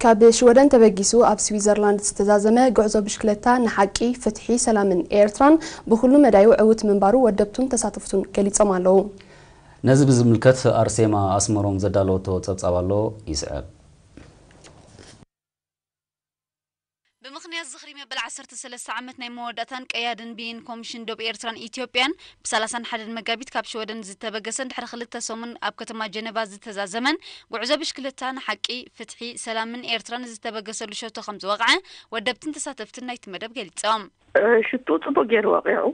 ካብ ሽወደን ተበጊሱ ኣብ ስዊዘርላንድ ዝተዛዘመ ጉዕዞ ብሽክለታ ንሓቂ፣ ፍትሒ፣ ሰላምን ኤርትራን ብኹሉ መዳዩ ዕውት ምንባሩ ወደብቱን ተሳተፍቱን ገሊጾም ኣለዉ። ነዚ ብዝምልከት ኣርሴማ ኣስመሮም ዘዳለወቶ ጸብጻብ ኣሎ፣ ይስዕብ። ብምኽንያት ዝኽሪ መበል ዓሰርተ ሰለስተ ዓመት ናይ መወዳእታን ቀያድን ብይን ኮሚሽን ዶብ ኤርትራን ኢትዮጵያን ብ ሰላሳን ሓደን መጋቢት ካብ ሽወደን ዝተበገሰን ድሕሪ ክልተ ሰሙን ኣብ ከተማ ጀነቫ ዝተዛዘመን ጉዕዞ ብሽክለታ ንሓቂ፣ ፍትሒ፣ ሰላምን ኤርትራን ዝተበገሰሉ ሸቶ ከም ዝወቕዐ ወደብትን ተሳተፍትን ናይቲ መደብ ገሊጾም። ሽቶ ጽቡቅ ገይሩ ወቂዑ፣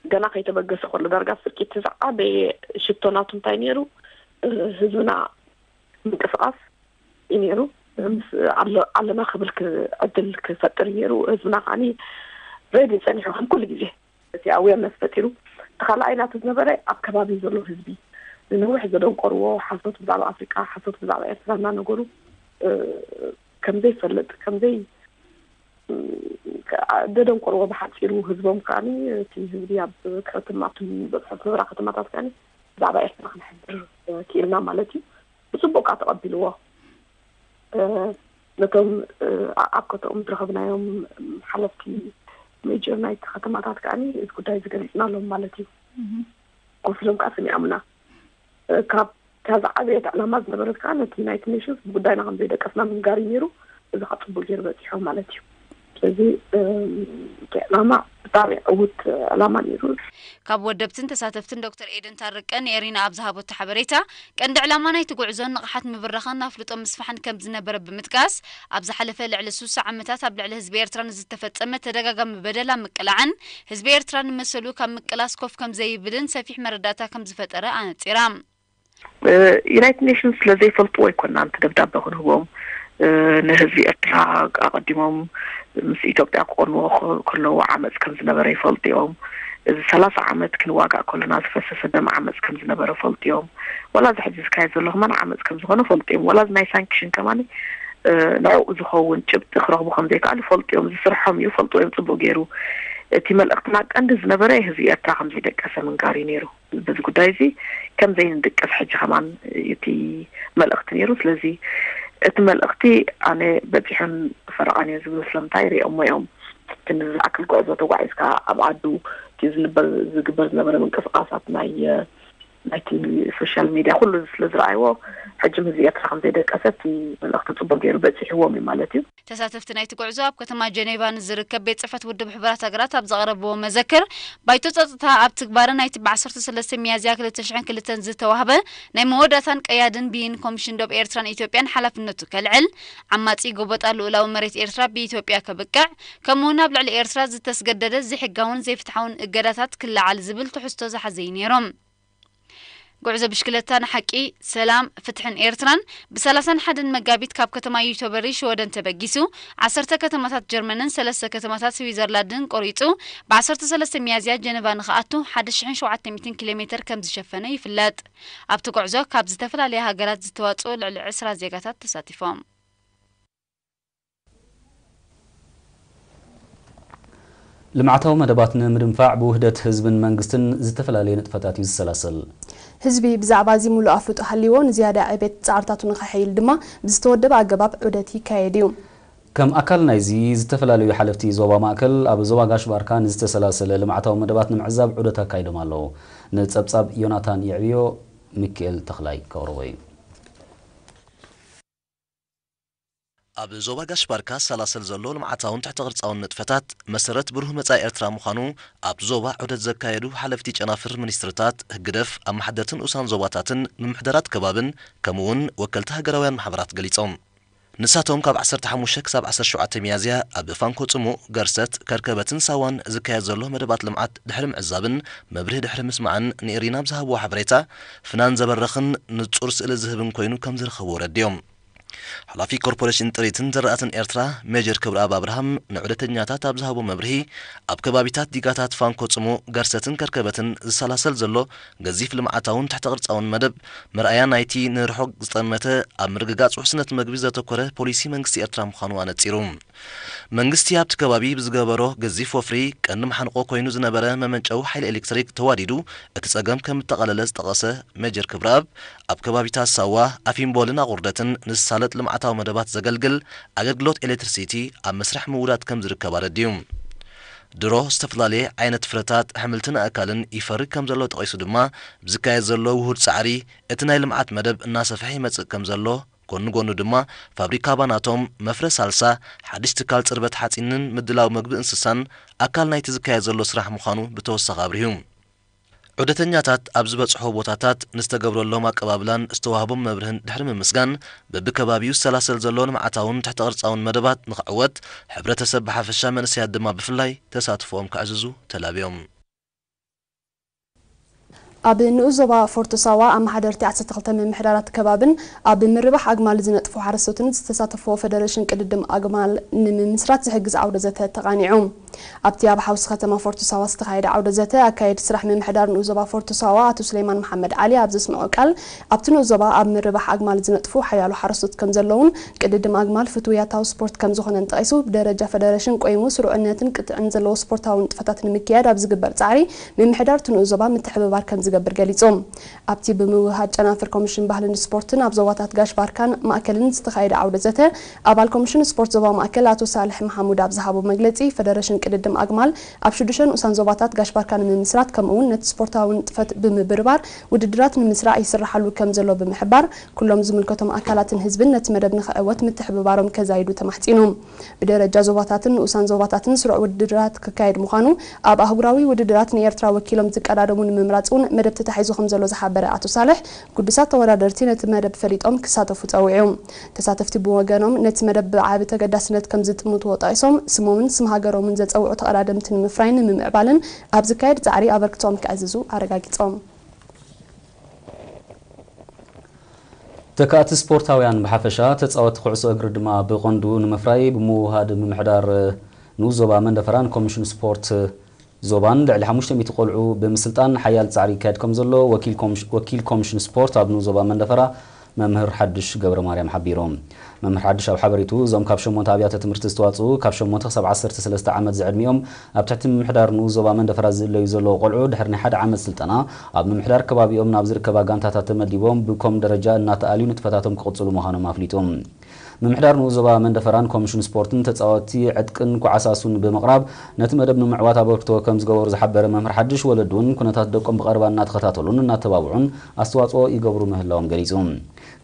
ገና ከይተበገሰ ከሎ ዳርጋ ፍርቂ እቲ ዝዓበየ ሽቶ ናቱ እንታይ ነይሩ? ህዝብና ምንቅስቃስ እዩ ነይሩ። ምስ ኣሎ-፣ ኣለና ክብል ክ-፣ ዕድል ክፈጥር እዩ ነይሩ። ህዝብና ከዓኒ ሬድዮ ጸኒሑ ከም ኩሉ ግዜ እቲ ኣዌርነስ ፈጢሩ። እቲ ካልኣይ ናቱ ዝነበረ ኣብ ከባቢ ዘሎ ህዝቢ ንነዊሕ ዘደንቆርዎ ሓሶት ብዛዕባ ኣፍሪቃ፣ ሓሶት ብዛዕባ ኤርትራ እናነገሩ፣ እ፣ ከም ዘይፈልጥ፣ ከም ዘይ-፣ እ፣ ደደንቆርዎ ብሓጺሩ ህዝቦም ከዓኒ እቲ ህዝቢ ኣብ ከተማቱ በጽሖ ዝነበራ ከተማታት ከዓኒ ብዛዕባ ኤርትራ ክንሕብር፣ እ፣ ክኢልና ማለት እዩ። ብጽቡቅ ከኣ ተቐቢልዎ። እ፣ ነቶም፣ እ፣ ኣ-፣ ኣብ ከተኦም ዝረኸብናዮም ሓለፍቲ ሜጀር ናይቲ ከተማታት ከዓኒ እዚ ጉዳይ እዚ ገሊጽናሎም ማለት እዩ። ኮፍ ኢሎም ከኣ ሰሚዖምና። እ፣ ካብ እታ ዝዓበየት ዕላማ ዝነበረት ከኣ ነቲ ዩናይትድ ኔሽንስ ብጉዳይና ከም ዘይደቀስና ምንጋር እዩ ነይሩ። እዚ ከኣ ጽቡቅ ገይሩ በጺሑ ማለት እዩ። ስለዚ፣ እ፣ እቲ ዕላማ ብጣዕሚ ዕዉት ዕላማ ነይሩ። ካብ ወደብትን ተሳተፍትን ዶክተር ኤደን ታረቀ ንኤሪና ኣብ ዝሃበቶ ሓበሬታ፣ ቀንዲ ዕላማ ናይቲ ጉዕዞ ንቕሓት ምብራኽን ኣፍልጦ ምስፋሕን ከም ዝነበረ ብምጥቃስ፣ ኣብ ዝሓለፈ ልዕሊ ስሳ ዓመታት ኣብ ልዕሊ ህዝቢ ኤርትራ ንዝተፈጸመ ተደጋጋሚ በደል ኣብ ምቅላዕን ህዝቢ ኤርትራ ንመሰሉ ካብ ምቅላስ ኮፍ ከም ዘይብልን ሰፊሕ መረዳእታ ከም ዝፈጠረ ኣነጺራ። እ፣ ዩናይትድ ኔሽንስ ስለ ዘይፈልጥዎ ኣይኮናን እቲ ደብዳበ ክንህቦም። እ፣ ንህዝቢ ኤርትራ ኣቐዲሞም ምስ ኢትዮጵያ ክቐንዎ ከ-፣ ከለዉ ዓመጽ ከም ዝነበረ ይፈልጡ እዮም። እዚ ሰላሳ ዓመት ክንዋጋእ ከለና ዝፈሰሰ ደም ዓመጽ ከም ዝነበረ ፈልጡ እዮም። ዋላ እዚ ሕጂ ዝካየድ ዘሎ ከማን ዓመጽ ከም ዝኾነ ፈልጡ እዮም። ዋላ እዚ ናይ ሳንክሽን ከማን፣ እ፣ ንዕኡ ዝኸውን ጭብጢ ክረኽቡ ከም ዘይከኣሉ ፈልጡ እዮም። እዚ ስርሖም እዩ፣ ፈልጡ እዮም ጽቡቅ ገይሩ። እቲ መልእኽትና ቀንዲ ዝነበረ ህዝቢ ኤርትራ ከም ዘይደቀሰ ምንጋር እዩ ነይሩ። በዚ ጉዳይ እዚ ከም ዘይንድቀስ ሕጂ ከማን እቲ መልእኽቲ ነይሩ። ስለዚ እቲ መልእኽቲ ኣነ በጺሑን ፈረቓን እየ ዝብል ስለምንታይ ሪኦሞ እዮም። ክንዲ ዝኣክል ጉዕዞ ተጓዒዝካ ኣብ ዓዱ እቲ ዝንበር-፣ ዝግበር ዝነበረ ምንቅስቃሳት ናይ፣ ናይቲ ሶሻል ሚድያ ኩሉ ስለ ዝረኣይዎ ሕጂ ህዝቢ ኤርትራ ከም ዘይደቀሰ እቲ መልእኽቲ ጽቡቅ ገይሩ በጺሕዎም እዩ ማለት እዩ። ተሳተፍቲ ናይቲ ጉዕዞ ኣብ ከተማ ጀኔቫ ንዝርከብ ቤት ጽሕፈት ውድብ ሕቡራት ሃገራት ኣብ ዘቕረብዎ መዘክር፣ ባይቶ ጸጥታ ኣብ ትግባረ ናይቲ ብ ዓሰርተ ሰለስተ ሚያዝያ ክልተ ሽሕን ክልተን ዝተዋህበ ናይ መወዳእታን ቀያድን ብይን ኮሚሽን ዶብ ኤርትራን ኢትዮጵያን ሓላፍነቱ ከልዕል፣ ዓማጺ ጎበጣ ልኡላዊ መሬት ኤርትራ ብኢትዮጵያ ከብቅዕ፣ ከምኡውን ኣብ ልዕሊ ኤርትራ ዝተስገደደ ዘይሕጋውን ዘይፍትሓውን እገዳታት ክለዓል ዝብል ትሕዝቶ ዝሓዘ እዩ ነይሩ። ጉዕዞ ብሽክለታ ንሓቂ፣ ሰላም፣ ፍትሕን ኤርትራን ብ ሰላሳን ሓደን መጋቢት ካብ ከተማ ዩተበሪ ሽወደን ተበጊሱ፣ ዓሰርተ ከተማታት ጀርመንን ሰለስተ ከተማታት ስዊዘርላንድን ቆሪጹ፣ ብ ዓሰርተ ሰለስተ ሚያዝያ ጀነቫ ንኽኣቱ ሓደ ሽሕን ሸውዓተ ሚእትን ኪሎ ሜተር ከም ዝሸፈነ ይፍለጥ። ኣብቲ ጉዕዞ ካብ ዝተፈላለያ ሃገራት ዝተዋጽኡ ልዕሊ ዕስራ ዜጋታት ተሳቲፎም። ልምዓታዊ መደባት ንምድንፋዕ ብውህደት ህዝብን መንግስትን ዝተፈላለየ ንጥፈታት እዩ ዝሰላሰል። ህዝቢ ብዛዕባ እዚ ምሉእ ኣፍልጦ ሃልይዎ ንዝያዳ ዕቤት ጻዕርታቱ ንኸሐይል ድማ ብዝተወደበ ኣገባብ ዑደት ይካየድ እዩ። ከም ኣካል ናይዚ፣ ዝተፈላለዩ ሓለፍቲ ዞባ ማእከል ኣብ ዞባ ጋሽ ባርካ ንዝተሰላሰለ ልምዓታዊ መደባት ንምዕዛብ ዑደት ኣካይዶም ኣለዉ። ንጸብጻብ ዮናታን የዕብዮ፣ ሚካኤል ተኽላይ ከቕርቦ እዩ። ኣብ ዞባ ጋሽ ባርካ ዝሰላሰል ዘሎ ልምዓታውን ትሕተ ቅርጻውን ንጥፈታት መሰረት ብሩህ መጻኢ ኤርትራ ምዃኑ ኣብ ዞባ ዑደት ዘካየዱ ሓለፍቲ ጨናፍር ሚኒስትርታት፣ ህግደፍ፣ ኣመሓደርትን ንኡሳን ዞባታትን ምምሕዳራት ከባብን ከምኡ'ውን ወከልቲ ሃገራውያን ማሕበራት ገሊጾም። ንሳቶም ካብ ዓሰርተ ሓሙሽተ ክሳብ ዓሰርተ ሸውዓተ ሚያዝያ ኣብ ፋንኮ ጽሙእ፣ ገርሰት፣ ከርከበትን ሳዋን ዝካየድ ዘሎ መደባት ልምዓት ድሕሪ ምዕዛብን መብርሂ ድሕሪ ምስማዕን ንኤሪና ብዝሃብዎ ሓበሬታ፣ ፍናን ዘበርኽን ንጹር ስእሊ ዝህብን ኮይኑ ከም ዝረኸብዎ ኣረዲኦም። ሓላፊ ኮርፖሬሽን ጥሪትን ዝራእትን ኤርትራ ሜጀር ክብረኣብ ኣብርሃም ንዑደተኛታት ኣብ ዝሃቦ መብርሂ፣ ኣብ ከባቢታት ዲጋታት ፋንኮ ጽሙእ፣ ገርሰትን ከርከበትን ዝሰላሰል ዘሎ ገዚፍ ልምዓታውን ትሕተ ቅርጻውን መደብ መርኣያ ናይቲ ንርሑቕ ዝጠመተ ኣብ ምርግጋጽ ውሕስነት መግቢ ዘተኮረ ፖሊሲ መንግስቲ ኤርትራ ምዃኑ ኣነጺሩ። መንግስቲ ኣብቲ ከባቢ ብዝገበሮ ገዚፍ ወፍሪ ቀንዲ መሓንቆ ኮይኑ ዝነበረ መመንጨዊ ሓይሊ ኤሌክትሪክ ተዋዲዱ እቲ ጸገም ከም እተቐለለ ዝጠቐሰ ሜጀር ክብረኣብ፣ ኣብ ከባቢታት ሳዋ፣ ኣፊምቦልን ኣቑርደትን ንዝሳለጥ ልምዓታዊ መደባት ዘገልግል ኣገልግሎት ኤሌክትሪሲቲ ኣብ መስርሕ ምውዳድ ከም ዝርከብ ኣረዲኡ። ድሮ ዝተፈላለየ ዓይነት ፍረታት፣ ኣሕምልትን ኣእካልን ይፈሪ ከም ዘሎ ጠቒሱ ድማ፣ ብዝካየድ ዘሎ ውሁድ ጻዕሪ እቲ ናይ ልምዓት መደብ እናሰፍሐ ይመጽእ ከም ዘሎ፣ ጎኒ ጎኑ ድማ ፋብሪካ ባናቶም፣ መፍረ ሳልሳ፣ ሓድሽ ትካል ጽርበት ሓጺንን ምድላው መግቢ እንስሳን ኣካል ናይቲ ዝካየድ ዘሎ ስራሕ ምዃኑ ብተወሳኺ ኣብሪሁ። ዑደተኛታት ኣብ ዝበጽሖ ቦታታት ንዝተገብረሎም ኣቀባብላን ዝተዋህቦም መብርህን ድሕሪ ምምስጋን፣ በብከባቢኡ ዝሰላሰል ዘሎ ልምዓታውን ትሕተ ቅርጻውን መደባት ንኽዕወት ሕብረተሰብ ብሓፈሻ መንእሰያት ድማ ብፍላይ ተሳትፎኦም ከዕዝዙ ተላብዮም። ኣብ ንኡስ ዞባ ፎርቶ ሳዋ ኣመሓደርቲ ዓሰርተ ክልተ ምምሕዳራት ከባብን ኣብ ምርባሕ ኣግማል ዝነጥፉ ሓረስቶትን ዝተሳተፍዎ ፈደረሽን ቅድድም ኣግማል ንምምስራት ዝሕግዝ ዓውደ ዘተ ተቓኒዑ። ኣብቲ ኣብ ሓውሲ ከተማ ፎርቶ ሳዋ ዝተኻየደ ዓውደ ዘተ ኣካየዲ ስራሕ ምምሕዳር ንኡስ ዞባ ፎርቶ ሳዋ ኣቶ ሱሌማን መሓመድ ዓሊ ኣብ ዘስምዖ ቃል፣ ኣብቲ ንኡስ ዞባ ኣብ ምርባሕ ኣግማል ዝነጥፉ ሓያሎ ሓረስቶት ከም ዘለውን ቅድድም ኣግማል ፍትውያታዊ ስፖርት ከም ዝኾነን ጠቒሱ፣ ብደረጃ ፈደረሽን ቆይሙ ስሩዕነትን ቅጥዕን ዘለዎ ስፖርታዊ ንጥፈታት ንምክያድ ኣብ ዝግበር ጻዕሪ ምምሕዳር እቲ ንኡስ ዞባ ምትሕብባር ከም ዝገብር ገሊጹ። ኣብቲ ብምውህሃድ ጨናፍር ኮሚሽን ባህልን ስፖርትን ኣብ ዞባታት ጋሽ ባርካን ማእከልን ዝተኻየደ ዓውደ ዘተ፣ ኣባል ኮሚሽን ስፖርት ዞባ ማእከል ኣቶ ሳልሕ መሓሙድ ኣብ ዝሃቦ መግለጺ፣ ፈደረሽን ቅድድም ኣግማል ኣብ ሽዱሽተ ንኡሳን ዞባታት ጋሽ ባርካ ንምምስራት፣ ከምኡ'ውን ነቲ ስፖርታዊ ንጥፈት ብምብርባር ውድድራት ንምስራዕ ይስራሓሉ ከም ዘሎ ብምሕባር፣ ኩሎም ዝምልከቶም ኣካላትን ህዝብን ነቲ መደብ ንኽዕወት ምትሕብባሮም ከዛይዱ ተማሕጺኑ። ብደረጃ ዞባታትን ንኡሳን ዞባታትን ስሩዕ ውድድራት ክካየድ ምዃኑ፣ ኣብ ኣህጉራዊ ውድድራት ንኤርትራ ወኪሎም ዝቀዳደሙ ንምምራጽ እውን መደብ ተታሒዙ ከም ዘሎ ዝሓበረ ኣቶ ሳልሕ፣ ግዱሳት ተወዳደርቲ ነቲ መደብ ፈሊጦም ክሳተፉ ጸዊዑ። ተሳተፍቲ ብወገኖም ነቲ መደብ ብዓቢ ተገዳስነት ከም ዝጥምትዎ ጠቒሶም፣ ስሞምን ስም ሃገሮምን ዘጸውዑ ተቐዳደምቲ ንምፍራይን ንምምዕባልን ኣብ ዝካየድ ጻዕሪ ኣበርክቶኦም ከዕዝዙ ኣረጋጊጾም። ተካእቲ ስፖርታውያን ብሓፈሻ፣ ተጻወትቲ ኩዕሶ እግሪ ድማ ብቐንዱ ንምፍራይ ብምውህሃድ ምምሕዳር ንኡስ ዞባ መንደፈራን ኮሚሽን ስፖርት ዞባን ልዕሊ ሓሙሽተ ሚእቲ ቆልዑ ብምስልጣን ሓያል ጻዕሪ ይካየድ ከም ዘሎ ወኪል ኮሚሽ-፣ ወኪል ኮሚሽን ስፖርት ኣብ ንኡስ ዞባ መንደፈራ መምህር ሓድሽ ገብረ ማርያም ሓቢሩ። መምህር ሓድሽ ኣብ ሓበሬቱ፣ እዞም ካብ ሸሞንተ ኣብያተ ትምህርቲ ዝተዋጽኡ ካብ ሸሞንተ ክሳብ ዓሰርተ ሰለስተ ዓመት ዝዕድሚኦም ኣብ ትሕቲ ምምሕዳር ንኡስ ዞባ መንደፈራ ዝእለዩ ዘለዉ ቆልዑ ድሕሪ ናይ ሓደ ዓመት ስልጠና ኣብ ምምሕዳር ከባቢኦም ናብ ዝርከባ ጋንታታት ተመዲቦም ብኮም ደረጃ እናተኣልዩ ንጥፈታቶም ክቕጽሉ ምዃኖም ኣፍሊጡ። ምምሕዳር ንኡስ ዞባ መንደፈራን ኮሚሽን ስፖርትን ተጻወትቲ ዕጥቅን ኳዕሳሱን ብምቕራብ ነቲ መደብ ንምዕዋት ኣበርክቶ ከም ዝገበሩ ዝሓበረ መምህር ሓድሽ፣ ወለዲ እውን ኩነታት ደቆም ብቐረባ እናተኸታተሉን እናተባብዑን ኣስተዋጽኦ ይገብሩ ምህላዎም ገሊጹ።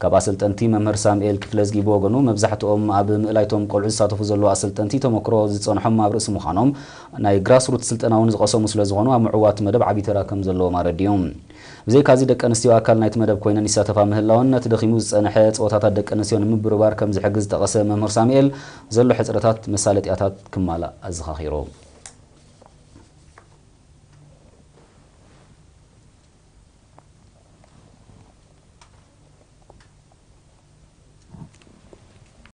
ካብ ኣሰልጠንቲ መምህር ሳሙኤል ክፍለዝጊ ብወገኑ፣ መብዛሕትኦም ኣብ ምእላይቶም ቆልዑ ዝሳተፉ ዘለዉ ኣሰልጠንቲ ተመክሮ ዝጸንሖም ኣብ ርእሲ ምዃኖም፣ ናይ ግራስሩት ስልጠና እውን ዝቐሰሙ ስለ ዝኾኑ፣ ኣብ ምዕዋት መደብ ዓቢ ተራ ከም ዘለዎም ኣረዲኡ። ብዘይካዚ፣ ደቂ ኣንስትዮ ኣካል ናይቲ መደብ ኮይነን ይሳተፋ ምህላወን፣ ነቲ ደኺሙ ዝጸንሐ ጸወታታት ደቂ ኣንስትዮ ንምብርባር ከም ዝሕግዝ ዝጠቐሰ መምህር ሳሙኤል፣ ዘሎ ሕጽረታት መሳለጥያታት ክማላእ ኣዘኻኺሩ።